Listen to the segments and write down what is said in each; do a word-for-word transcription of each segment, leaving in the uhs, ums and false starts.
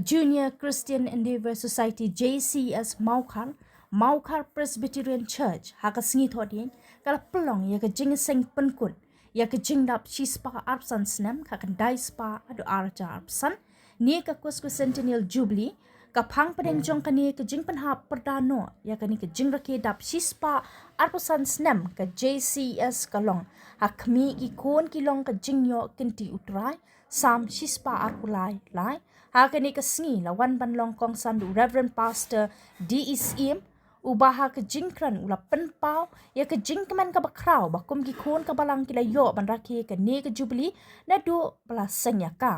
Junior Christian Endeavour Society, J C S Mawkhar, Mawkhar Presbyterian Church, ha ka sngi Thohdieng, ka la pynlong ïa ka jingseng pynkut ïa ka jingdap shispah arphew san snem, ka khyndai spah haduh arhajar arphew san, ne ka Quasquicentennial Jubilee, ka phang pdeng jong kane ka jingpynhap pyrda noh ïa kane ka jingrakhe dap shispah arphew san snem ka J C S ka long ha khmih ki khun ki long ka jingïoh kynti U Trai, Salm shispah arphew lai lai. Ha kane ka sngi la wan ban long kongsan da u Reverend Pastor D E Syiem, uba ha ka jingkren u la pynpaw ïa ka jingkmen kaba khraw ba kum ki khun ka balang ki la ïoh ban rakhe kane ka Jubilee naduh ba la seng ïa ka.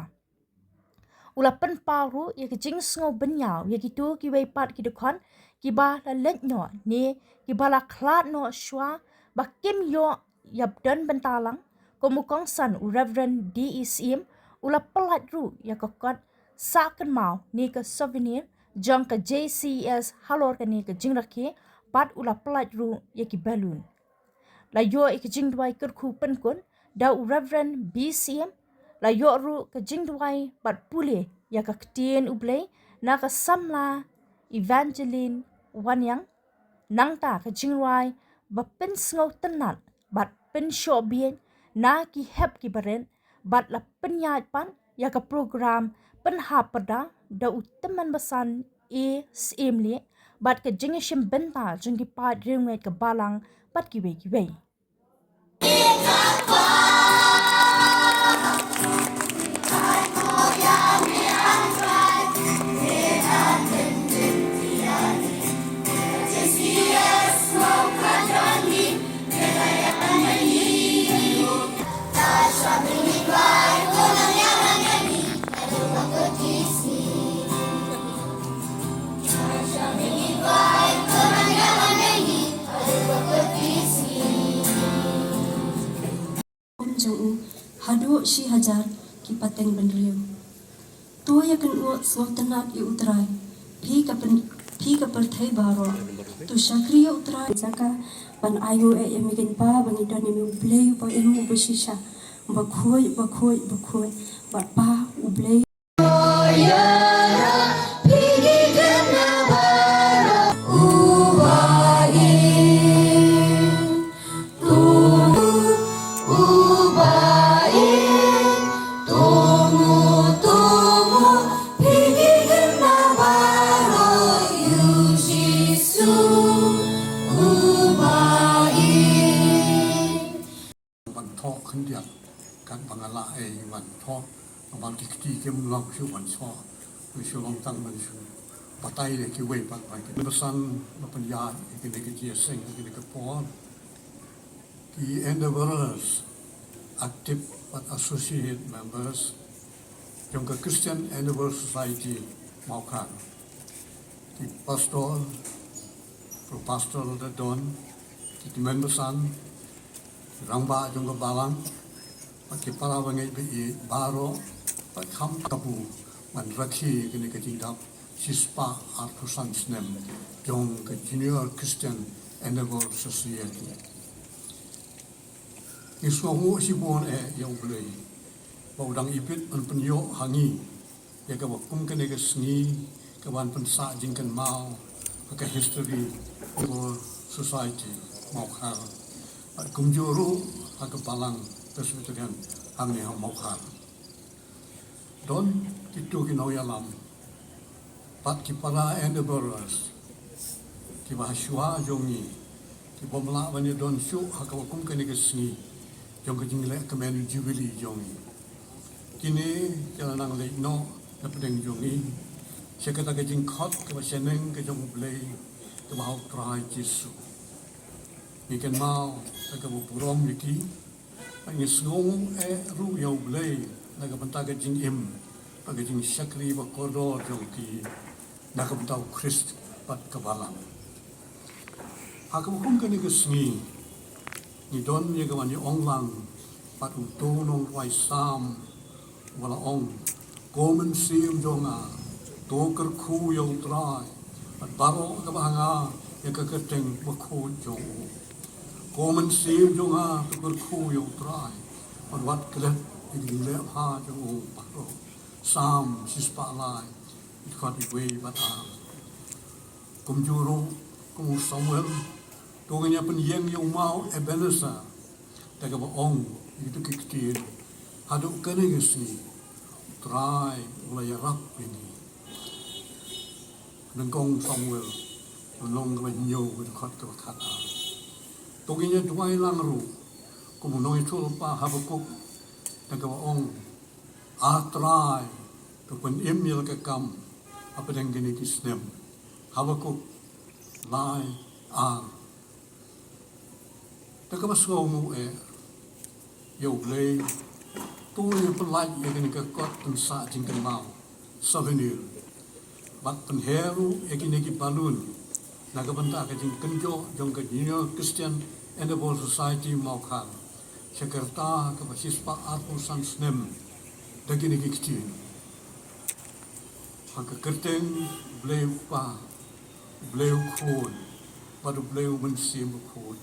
U la pynpaw ruh ïa ka jingsngew bynñiaw ïa kito kiwei pat ki dkhot kiba la leit noh ne kiba la khlad noh shuwa ba kim ïoh ïa don bynta lang. Kum u kongsan, u Reverend D E Syiem u la pyllait ruh ïa ka kot sah kynmaw ne ka souvenir jong ka J C S halor kane ka jingrakhe, bad u la pyllait ruh ïa ki balloon. La ïoh ïa ka jingduwai kyrkhu pynkut da u Reverend B Syiem. La ïoh ruh ka jingduwai bad pule ïa ka ktien U Blei na ka samla Evangeline Wanniang. Nangta ka jingrwai ba pynsngewtynnat bad pynshoh bieit na ki hep ki barit, bad la pynïaid pat ïa ka program pynhap pyrda da u tymmen basan A Syiemlieh bad ka jingïashim bynta jong ki paid riewngeit ka balang bad kiwei kiwei. Kum jong u haduh shi hajar ki pateng bynriew. To ïa kynnoh sngewtynnat ïa U Trai, phi ka pyn-, phi ka pyrthei baroh. To shakri ïa U Trai. Jaka ban ai nguh ïa me kynpa ba ngi don ïa me U Blei uba im uba shisha, uba khuid, uba khuid, uba khuid. Bad pa U Blei. Ban thoh khyndiat katba nga lah ei ban thoh, namar ki kti kim long shuh ban thoh. Ngi shu long tang ban shu batai ïa kiwei pat ba ki basan ba pynïaid ïa kine ki jingïaseng ïa kine ki por. Ki Endeavourers, active bad associate members jong ka Christian Endeavour Society Mawkhar. Ki pastor, pro pastor da don, ki tymmen basan, rangbah jong ka balang, bad ki para bangeit baieit baroh, bad kham kabu ban rakhe kane ka jingdap shispah arphew san snem jong ka Junior Christian Endeavour Society. Ngi sngewnguh shibun eh ïa U Blei ba u dang ibit ban pynïoh ha ngi ïa kaba kum kane ka sngi kaban pynsah jingkynmaw ha ka history Endeavour Society Mawkhar, bad kumjuh ruh ha ka Balang Presbyterian hangne ha Mawkhar. Don kito ki nongïalam bad ki para Endeavourers kiba ha shuwa jong ngi, ki bym lah ban ïadon shuh ha kaba kum kane ka sngi jong ka jinglehkmen Jubilee jong ngi. Kine ki la nang leit noh na pdeng jong ngi sha kata ka jingkhot kaba shaneng ka jong U Blei kaba ha U Trai Jisu. Ngi kynmaw da kaba burom ïa ki, bad ngi sngewnguh eh ruh ïa U Blei na ka bynta ka jingim bad ka jingshakri ba kordor jong ki na ka bynta U Khrist bad ka Balang. Ha kaba kum kane ka sngi ngi don ïa kaban ïa ong lang bad uto u nongrwai Salm, uba la ong, Ko Mynsiem jong nga, to kyrkhu ïa U Trai, bad baroh kaba ha nga ïa ka kyrteng bakhuid jong u. Ko Mynsiem jong nga, to kyrkhu ïa U Trai, bad wat klet ïa ka jingleh bha jong u baroh. Salm shispah lai, Dkhot wei bad ar. Kumjuh ruh kum u Samuel, to ngin ïa pynïeng ïa u maw Ebenezer, da kaba ong ïa kito ki ktien, haduh kane ka sngi U Trai u la ïarap ïa ngi. Nyngkong Samuel lynnong kaba hynñiew, dkhot kaba khatar. To ngin ïa duwai lang ruh kum u nongïathuhlypa Habakuk, da kaba ong, A Trai, to pynim ïa la ka kam hapdeng kine ki snem. Habakuk lai, ar. Da kaba sngewnguh eh ïa U Blei, to ngin ïa pyllait ïa kane ka kot pynsah jingkynmaw, souvenir, bad pynher ruh ïa kine ki balloon na ka bynta ka jingkynjoh jong ka Junior Christian Endeavour Society Mawkhar sha ka rta kaba shispah arphew san snem, da kine ki ktien: Ha ka kyrteng U Blei U Kpa, U Blei U Khun, bad U Blei U Mynsiem Bakhuid.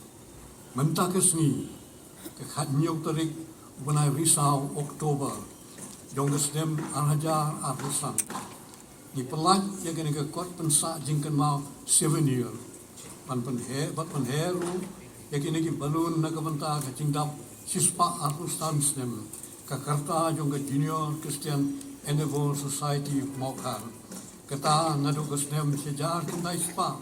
Mynta ka sngi, ka khathynñiew tarik u bnai risaw October jong ka snem ar hajar arphew san, ngi pyllait ïa kane ka kot pynsah jingkynmaw souvenir, ban pynher, bad pynher ruh ïa kine ki balloon na ka bynta ka jingdap shispah arphew san snem ka rta jong ka Junior Christian Endeavour Society Mawkhar. Kata naduh ka snem shihajar khyndai spah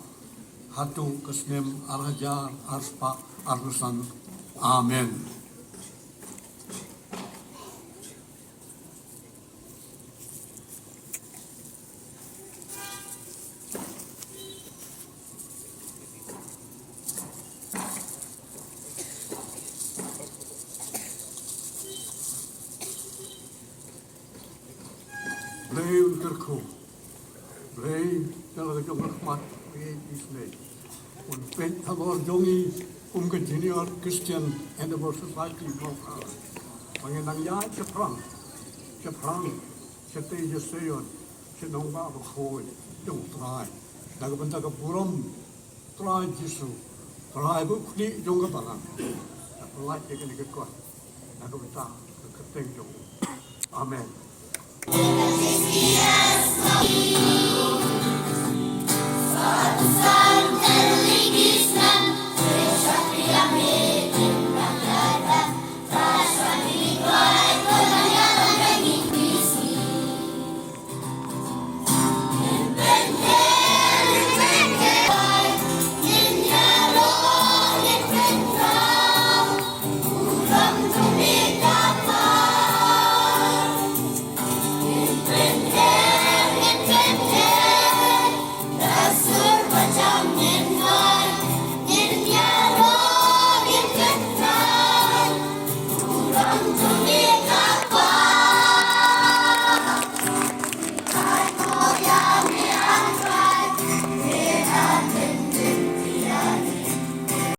haduh ka snem ar hajar arspah arphew san. Amen. Blei un kyrkhu, Blei na la ka jong ka khmat, Blei isynei. Un peit halor jong ngi kum ka Junior Christian Endeavour Society Mawkhar, ba ngin nang ïaid shaphrang shaphrang shatei sha Zion, sha nongbah bakhuid jong U Trai, na ka bynta ka burom Trai Jisu, Trai ba u khlieh jong ka balang. Ngi pyllait ïa kane ka kot na ka bynta ka kyrteng jong u. Amen.